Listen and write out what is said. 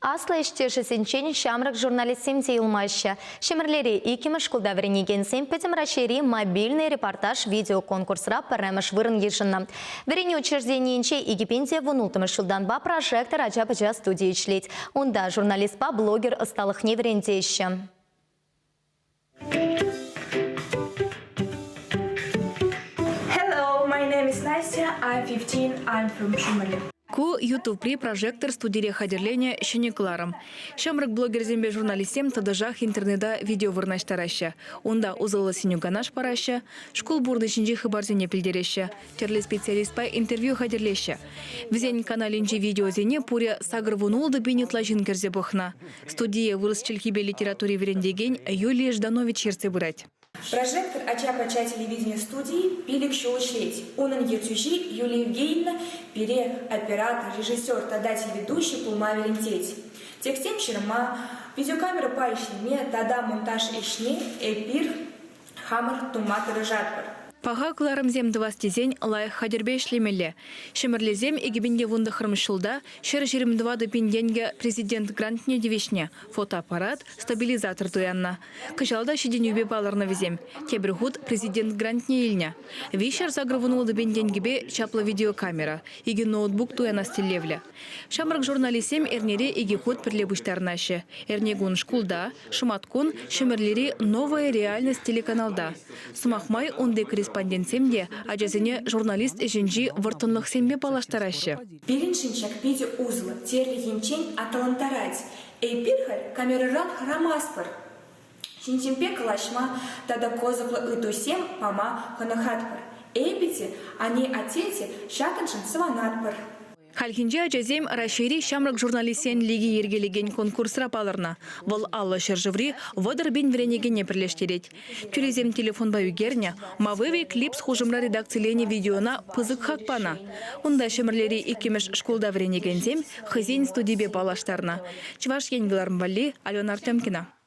Аслӑ ӗҫтешӗсенчен ҫамрӑк журналистсем те юлмаҫҫӗ. Ҫӗмӗрлере иккӗмӗш шкулта вӗренекенсем Пӗтӗм Раҫҫейри «Мобильный репортаж» видеоконкурсра пӗрремӗш вырӑн йышӑннӑ. Вӗренӳ учрежденийӗнче 2016 ҫултанпа «Прожектор» ача-пӑча студийӗ ӗҫлет. Унта журналистпа блогер ӑсталӑхне вӗрентеҫҫӗ. Hello, my name is Nastya. I'm 15. I'm from Shumali. Ку Ютубри «Прожектор» студире хатӗрленӗ ҫӗнӗ кӑларӑм. Ҫамрӑк блогерсемпе журналистсем тӑтӑшах интернета видео вырнаҫтараҫҫӗ. Унта усӑллӑ сӗнӳ-канаш параҫҫӗ, шкул пурнӑҫӗнчи хыпарсене пӗлтереҫҫӗ, тӗрлӗ специалистпа интервью хатӗрлеҫҫӗ. Вӗсен каналӗнчи видеосене пурӗ 86 пин ытла ҫын кӗрсе пӑхнӑ. Студие вырӑс чӗлхипе литератури вӗрентекен Юлия Жданович ертсе пырать. «Прожектор» ача-пӑча телевидени студийӗ пилӗк ҫул ӗҫлет. Унӑн ертӳҫи Юлия Евгеньевна пире оператор, режиссер тата телеведущи пулма вӗрентет. Текстсем ҫырма, видеокамерӑпа ӗҫлеме тата монтаж ӗҫне эпир хамӑр тума тӑрӑшатпӑр. Паха кӑларӑмсем тӑвас тесен лайӑх хатӗрпе ӗҫлемелле. Ҫӗмӗрлесем 2019 ҫулта 124 пин тенкӗ президент грантне тивӗҫнӗ, фотоаппарат, стабилизатор туяннӑ. Кӑҫал та ҫитӗнӳпе палӑрнӑ вӗсем. Тепӗр хут президент грантне илнӗ. 386 пин тенкӗпе чаплӑ видеокамера, икӗ ноутбук туянас тӗллевлӗ. Ҫамрӑк журналистсем эрнере икӗ хут пӗрле пуҫтарӑнаҫҫӗ. Эрнекун шкулта, шӑматкун Ҫӗмӗрлери «Новая реальность» телеканалта. Сӑмах май, унти корреспондентсем те ачасене журналист ӗҫӗнчи вӑрттӑнлӑхсемпе паллаштараҫҫӗ. Пирӗншӗн ҫак питӗ усӑллӑ, тӗрлӗ енчен аталантарать. Эпир халь камерӑран хӑрамастпӑр. Ҫынсемпе калаҫма тата кӑсӑклӑ ыйтусем пама хӑнӑхатпӑр. Эпӗ те, анне-атте те ҫакӑншӑн савӑнатпӑр. Хальхинче ачасем Раҫҫейри ҫамрӑк журналистсен лиги йӗркелекен конкурсра палӑрнӑ. Вӑл 50 ҫӗршыври 30 пин вӗренекене пӗрлештерет. Тӳресем телефонпа ӳкернӗ Мавыви Клипс хушӑмра редакциленӗ видеона пысӑк хак панӑ. Унта Ҫӗмӗрлери иккӗмӗш шкулта вӗренекенсем хӑйсен студипе паллаштарнӑ. Чӑваш Ен кӑларӑм валли Алена Артемкина.